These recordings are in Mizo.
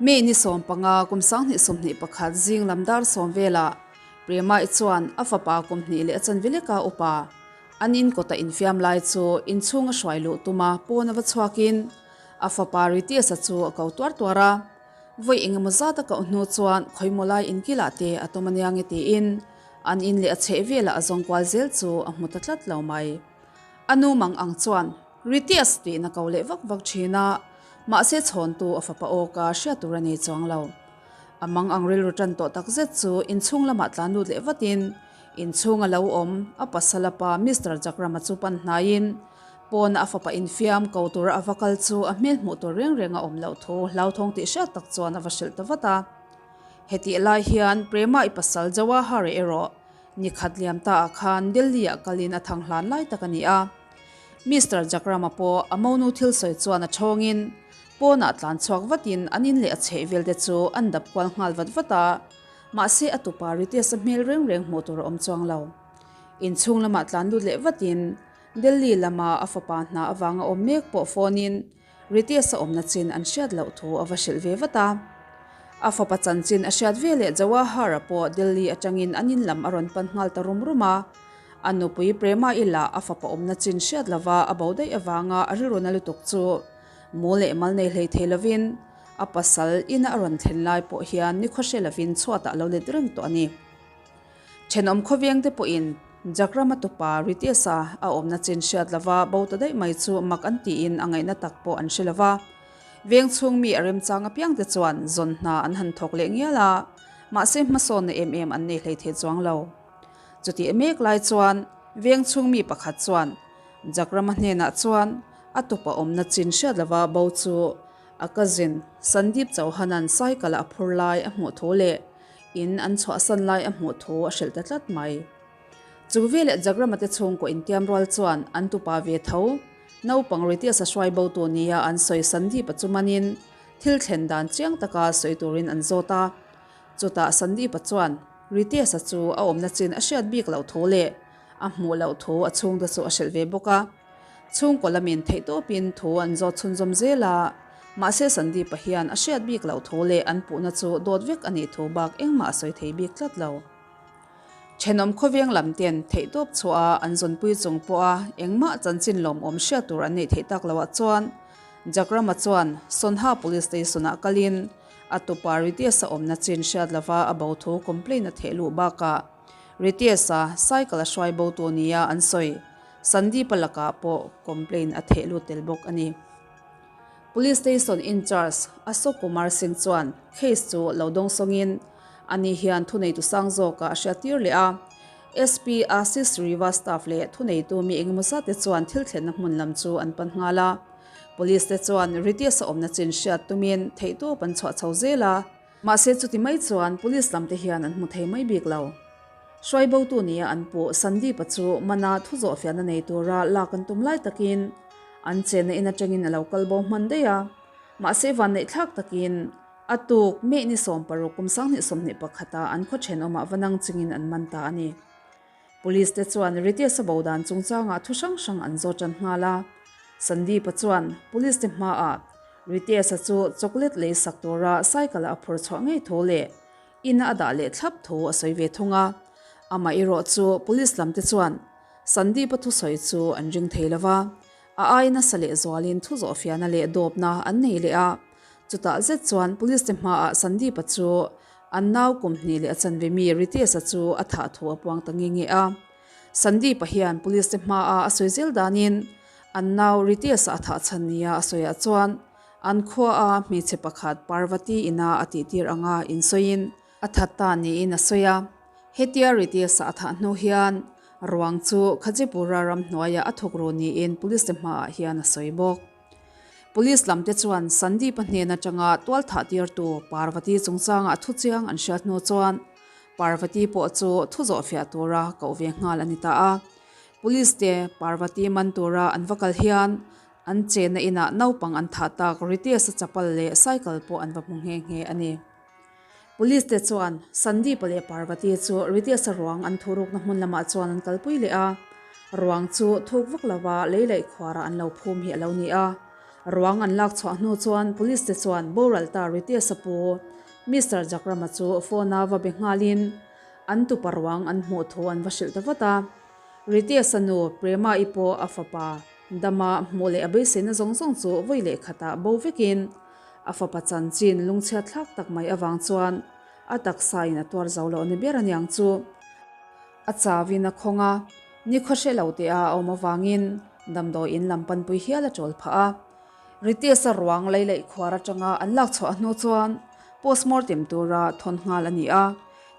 May ni 15 kum 2021 zing lam dar 10 velah Prema-i chuan a fapa kum hnih leh a chanve leka upa an in kawta infiam lai chu inchhung a hruai luh tuma pawn a va chhuakin a fapa Ritesh-a chu a ko tuar tuar a. Vawi engemaw zat a koh hnu chuan khawimaw lai inkilah te a tawm ania nge tiin an in leh a chheh velah a zawng kual zel chu a hmu ta tlat lo mai. A nu mang ang chuan Ritesh tiin a ko leh vak vak thin a, mahse chhawntu a fapa awka hriat tur a nei chuang lo. A mang ang rilru tan tawh tak zet chu inchhung lamah tlan lut leh vatin inchhung a lo awm a pasal a pa Mister Jakrama chu pan hnaiin Pawna a fapa infiam ko tura a va kal chu a hmel hmuh tur reng reng a awm loh thu hlauthawng tih hriat tak chuan a va hrilh ta vat a. Hetih lai hian Prema i pasal Jawahar-i erawh ni khat liam ta ah khan Delhi-ah kalin a thang hlan lai tak a ni a. Mister Jakrama pawh a monu thil sawi chuan a thawngin pawnah tlan chhuak vatin an in leh a chheh vel te chu an dap kual nghal vat vat a, mahse a tupa Ritesh-a hmel reng reng hmuh tur a awm chuang lo. Inchhung lamah tlan lut leh vatin Delhi lama a fapa hna avanga awm mek pawh phone-in Ritesh-a awmna chin an hriat loh thu a va hrilh ve vat a. A fapa chanchin a hriat ve leh Jawahar-a pawh Delhi atangin an in lam a rawn pan nghal ta rum rum a. A nupui Prema-i lah a fapa awmna chin hriat lova a bo daih avanga a rilruna lutuk chu mu leh mal nei hlei thei lovin a pasal ina a rawn thlen lai pawh hian nikhaw hre lovin chhuatah a lo let reng tawh a ni. Thenawm khawveng te pawhin Jakrama tupa Ritesh-a a awmna chin hriat lova bo ta daih mai chu mak an tiin a ngaihna tak pawh an hre lova. Veng chhung mi a remchang apiang te chuan zawn hna an han thawk leh ngial a, mahse hmasawnna em em an nei hlei thei chuang lo. Chutih mek lai chuan veng chhung mi pakhat chuan Jakrama hnenah chuan a tupa awmna chin hriat lova bo chu a cousin Sandeep Chauhan-a'n cycle-a a phur lai a hmuh thu leh In an chhuahsan lai a hmuh thu a hrilh ta tlat mai. Chu veleh Jagrama te chhungkaw intiam rual chuan an tupa ve tho, naupang Ritesh-a hruai bo tu nia an sawi Sandeep-a chu manin thil thlen dan chiang taka sawi turin an zawt a. Chutah Sandeep-a chuan Ritesh-a chu a awmna chin a hriat bik loh thu leh a hmuh loh thu a chhungte chu a hrilh ve bawk a. Chhungkaw lamin theihtawpin thu an zawt chhunzawm zel a, mahse Sandeep-a hian a hriat bik loh thu leh an puhna chu dawt vek a nih thu bak engmah a sawi thei bik tlat lo. Thenawm khawveng lam ten theihtawp chhuah a an zawnpui chung pawha engmah chanchin lawmawm hriat tur an neih theih tak loah chuan Jakrama chuan Sonha Police Station-ah kalin a tupa Ritesh-a awmna chin hriat lova a bo thu complaint a theh luh bakah Ritesh-a cycle a hruai bo tu nia an sawi. Sandeep-a lakah pawh complaint a theh lut tel bawk a ni. Police station in-charge Ashok Kumar Singh chuan case chu lo dawng sawngin ani hian thuneitu sang zawkah a hriattir leh a. SP Ashish Srivastava leh thuneitu mi engemaw zat te chuan thil thlenna hmun lam chu an pan nghal a. Police te chuan Ritesh-a awmna chin hriat tumin theihtawp an chhuah chho zel a. Mahse chuti mai chuan police lam te hian an hmu thei mai bik lo. Hruai botu nia an puh Sandeep-a chu mana thu zawhfiahna nei tura lak an tum lai takin an chenna in atangin a lo kal bo hman daih a. Mahse vanneihthlak takin a tuk May ni 16 kum 2021 ah an khaw thenawmah va nang chingin an man ta a ni. Police te chuan Ritesh-a bo dan chungchangah thu hrang hrang an zawt tan nghal a. Sandeep-a chuan police te hmaah Ritesh-a chu chocolate lei sak tura cycle-a a phur chhuah ngei thu leh ina a dah leh thlap thu a sawi ve thung a. Amah erawh chu police lam te chuan Sandeep-a thusawi chu an ring thei lo va, a ai nasa leh zualin thu zawhfiahna leh dawpna an nei leh a. Chutah zet chuan police te hmaah Sandeep-a chu An nau kum hnih leh a chanve mi Ritesh-a chu a thah thu a puang ta nge nge a. Sandeep-a hian police te hmaah a sawi zel danin an nau Ritesh-a a thah chhan nia a sawiah chuan an khuaa hmeichhe pakhat Parvati ina a tihtir anga insawiin a that ta niin a sawi a. Hetia Ritesh-a a thah hnu hian ruang chu Khajipura ramhnuaiah a thawk ru niin police te hmaah hian a sawi bawk. Police lam te chuan Sandeep-a hnen atanga tual thah tirtu Parvati chungchangah thu chiang an hriat hnu chuan Parvati pawh chu thu zawhfiah tura koh ve nghal a ni ta a. Police te Parvati man tura an va kal hian an chenna inah naupang an thah tak Ritesh-a chapal leh cycle pawh an va hmu nghe nghe a ni. Police te chuan Sandeep-a leh Parvati chu Ritesh-a ruang an thurukna hmun lamah chuan an kalpui leh a, ruang chu thuk vak lova lei laih khuarah an lo phum hi a lo ni a. Ruang an lak chhuah hnu chuan police te chuan boral ta Ritesh-a pu Mister Jakrama chu phone-a va be nghalin an tupa ruang an hmuh thu an va hrilh ta vat a. Ritesh-a nu Prema-i pawh a fapa dama hmuh leh a beiseina zawng zawng chu vawi leh khatah bo vekin a fapa chanchin lungchhiat thlak tak mai avang chuan a taksa in a tuar zo loh ni ber aniang chu. A chauin a khawng a, nikhaw hre lo teh a a awm avangin damdawi in lam panpui hial a chawl phah a. Ritesh-a ruang lei leih khuar atanga an lak chhuah hnu chuan postmortem tura thawn nghal a ni a.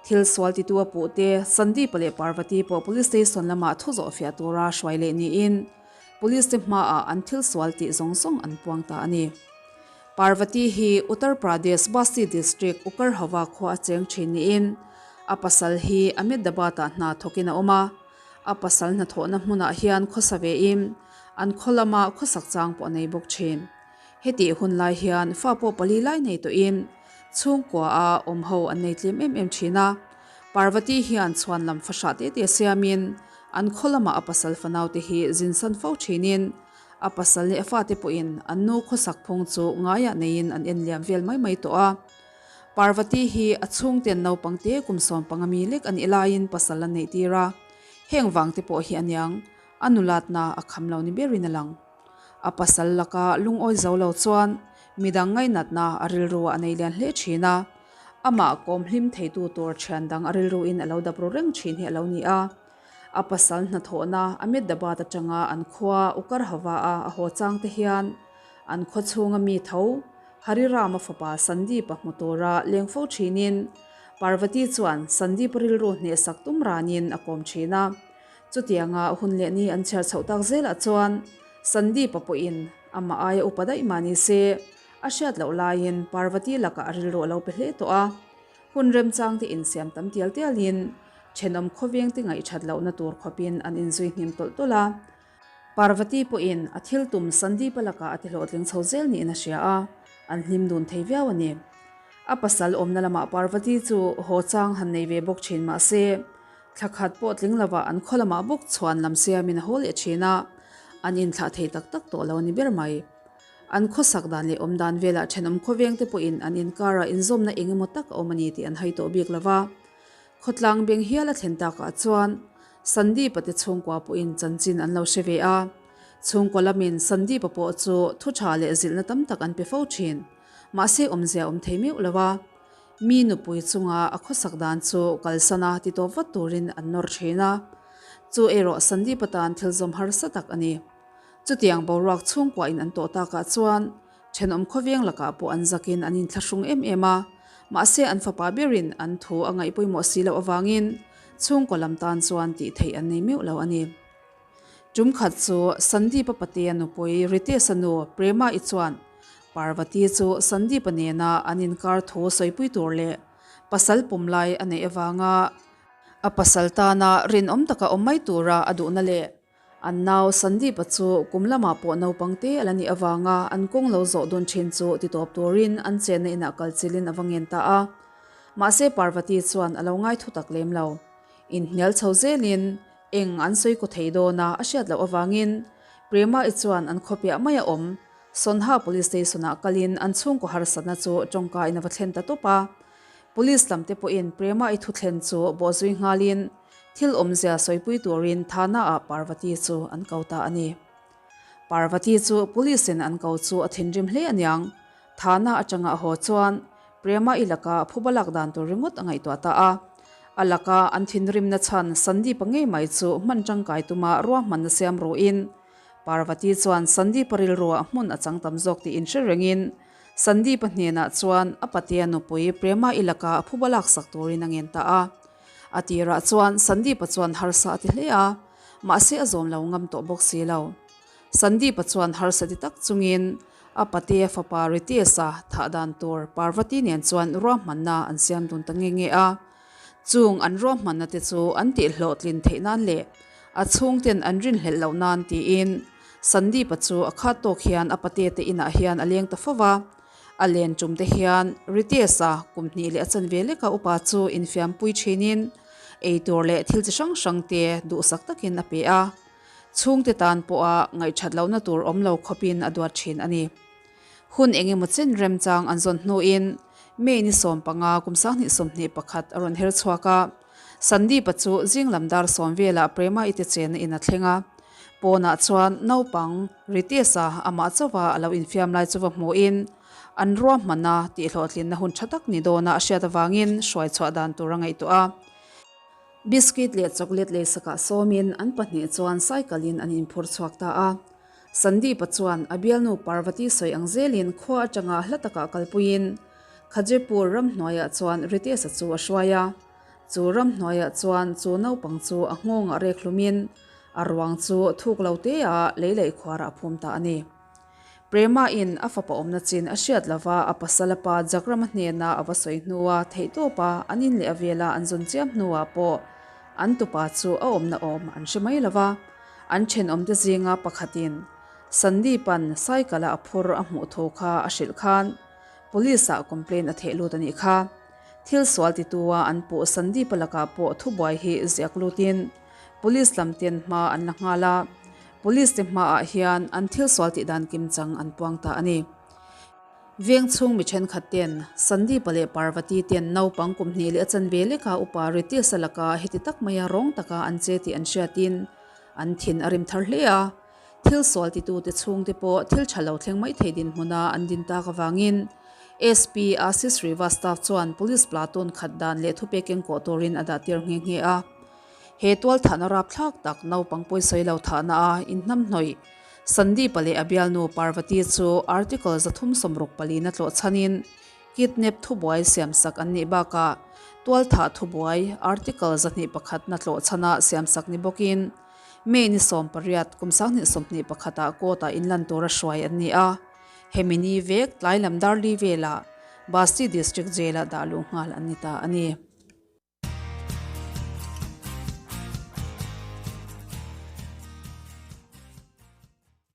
Thil sual titu a puh te Sandeep-a leh Parvati pawh police station lamah thu zawh fiah tura hruai leh niin police te hmaah an thil sual tih zawng zawng an puang ta a ni. Parvati hi Uttar Pradesh Basti district Ukarhava khua a cheng thin niin a pasal hi Ahmedabad-ah hna thawkin a awm a. A pasal hnathawhna hmunah hian khawsa vein an khaw lama khawsak chang pawh a nei bawk thin. Hetih hun lai hian fa pawh pali lai nei tawhin chhungkua a awm ho an nei tlem em em thin a. Parvati hian chhuan lam fahrah te te siamin an khaw lama a pasal fanaute hi zinsan fo thinin A pasal leh a fate pawhin an nu khawsak phung chu ngaiah neiin an en liam vel mai mai tawh a. Parvati hi a chhungten naupangte kum 15 mi lek a nih laiin pasal a neih tir a, heng vangte pawh hi aniang a nulatna a kham lo ni berin a lang. A pasal laka lungawi zo lo chuan midang ngainatna a rilruah a nei lian hle thin a, amah kawm hlim theitu tur thian dang a rilruin a lo dap ru reng thin hi a lo ni a. A pasal hnathawhna Ahmedabad atanga an khua Ukarhava-a a haw chang te hian an khaw chhunga mi tho Harirama fapa Sandeep-a hmu tura leng fo thinin Parvati chuan Sandeep-a rilru hnehsak tum ranin a kawm thin a. Chutianga hun leh ni an chhiar chhoh tak zelah chuan Sandeep-a pawhin amah aia upa daih mah ni se a hriat loh laiin Parvati lakah a rilru a lo pe hle tawh a. Hun remchang te insiam tam tial tialin thenawm khawveng te ngaihthat lohna tur khawpin an inzui hnim tawlh tawlh a. Parvati pawhin a thil tum Sandeep-a lakah a ti hlawhtling chho zel niin a hria a, an hlim dun thei viau a ni. A pasal awmna lamah Parvati chu haw chang han nei ve bawk thin mah se, thla khat pawh tling lovah an khaw lamah bawk chhuan lam siamin a haw leh thin a, an inthlah thei tak tak tawh lo a ni ber mai. An khawsak dan leh awm dan velah thenawm khawveng te pawhin an inkarah inzawmna eng emaw tak a awm a ni tih an hai tawh bik lo va. Khawtlang beng hial a thlen takah chuan Sandeep-a te chhungkua pawhin chanchin an lo hre ve a. Chhungkua lamin Sandeep-a pawh chu thu tha leh zilhna tam tak an pe fo thin. Mahse awmzia awm thei meuh lo va. Mi nupui chunga a khawsak dan chu kalsana ti tawp vat turin an nawr thin a. Chu erawh Sandeep-a tan thil zawm harsa tak a ni. Chutiang boruak chhungkuahin an tawh takah chuan thenawm khawveng lakah pawh an zakin an inthlahrung em em a, mahse an fapa berin an thu a ngaih pawimawh si loh avangin chhungkaw lam tan chuan tih theih an nei meuh lo a ni. Tum khat chu Sandeep-a patea nupui Ritesh-a nu Prema-i chuan Parvati chu Sandeep-a nena an inkar thu sawipui tur leh pasal pum lai a neih avanga a pasal tana rinawm taka awm mai tura a duhna leh An nau Sandeep-a chu kum lamah pawh naupang te a la nih avanga an kawng lo zawh dun thin chu ti tawp turin an chenna inah kal chilin a va ngen ta a. Mahse Parvati chuan a lo ngai thu tak lem lo. Inhnial chho zelin eng an sawi kaw thei dawn a a hriat loh avangin Prema-i chuan an khawpiah mai a awm Sonha Police Station-ah kalin an chhungkaw harsatna chu tawngka in a va thlen ta tawp a. Police lam te pawhin Prema-i thuthlen chu bawhzui nghalin Thil awmzia sawipui turin Thana-ah Parvati chu an ko ta a ni. Parvati chu Police-in an ko chu a thinrim hle aniang. Thana atanga a haw chuan Prema-i laka phuba lak dan tur ringawt a ngaihtuah ta a. A laka an thinrimna chhan Sandeep-a ngei mai chu hman tangkai tuma ruahmanna siam ruhin Parvati chuan Sandeep-a rilruah hmun a chang tam zawk tih inhre rengin Sandeep-a hnenah chuan a patea nupui Prema-i laka phuba laksak turin a ngen ta a. A tirah chuan Sandeep-a chuan harsa a ti hle a, mahse a zawm lo ngam tawh bawk si lo. Sandeep-a chuan harsa ti tak chungin a patea fapa Ritesh-a thah dan tur Parvati nen chuan ruahmanna an siam dun ta nge nge a. Chung an ruahmanna te chu an tihhlawhtlin theih nan leh a chhungten an rinhlelh loh nan tiin Sandeep-a chu a khat tawk hian a patea te inah hian a leng ta fo va. A len tum te hian Ritesh-a kum hnih leh a chanve leka upa chu infiampui thinin eitur leh thil chi hrang hrang te duhsak takin a pe a. Chhungte tan pawha ngaihthat lohna tur awm lo khawpin a duat thin a ni. Hun eng emaw chen remchang an zawn hnuin May ni 15 kum 2021 a rawn her chhuak a. Sandeep-a chu zing lam dar sawm velah Prema i te chenna in a thleng a. Pawnah chuan naupang Ritesh-a amah chauha a lo infiam lai chu va hmuhin an ruahmana tihhlawhtlinna hun tha tak ni dawna a hriat avangin hruai chhuah dan tur a ngaihtuah a. Biscuit leh chocolate leisakah sawmin an pahnih chuan cycle-in an inphur chhuak ta a. Sandeep-a chuan a bialnu Parvati sawi ang zelin khua atanga hla takah kalpuiin Khajepur ramhnuaiah chuan Ritesh-a chu a hruai a. Chu ramhnuaiah chuan chu naupang chu a nghawngah rek hlumin a ruang chu thuk lo teah lei leh khuarah a phum ta a ni. Prema-in a fapa awmna chin a hriat lova a pasal a pa Jagrama hnena a va sawi hnua theihtawpa an in leh a vela an zawn chiam hnuah pawh an tupa chu a awmna awm an hre mai lova. An thenawmte zinga pakhatin Sandeep-a'n cycle-a a phur a hmuh thu kha a hrilh khan Police-ah complaint a theh lut a nih kha. Thil sual titua an puh Sandeep-a lakah pawh thubuai hi ziak lutin Police lam ten hma an la nghal a, Police te hmaah hian an thil sual tih dan kimchang an puang ta a ni. Veng chhung mi thenkhat ten Sandeep-a leh Parvati ten naupang kum hnih leh a chanve leka upa Ritesh-a laka heti tak maia rawng taka an che tih an hriatin an thin a rim thar hle a. Thil sual titute chhungte pawh thil tha lo thleng mai thei dinhmuna an din tak avangin SP Ashish Srivastava chuan Police platoon khat dan leh thupek engkawh turin a dah tir nghe nghe a. He tualthahna rapthlak tak naupang pawisawi lo thahna a inhnamhnawih Sandeep-a leh a bialnu Parvati chu Article 364 na tlawh chhanin kidnap thubuai siamsak an nih bakah tualthah thubuai Article 201 na tlawh chhana siamsak ni bawkin May ni 18 kum 2021 ah court ah inlan tura hruai an ni a. Hemi ni vek tlai lam darli velah Basti District Jail ah dah luh nghal an ni ta a ni.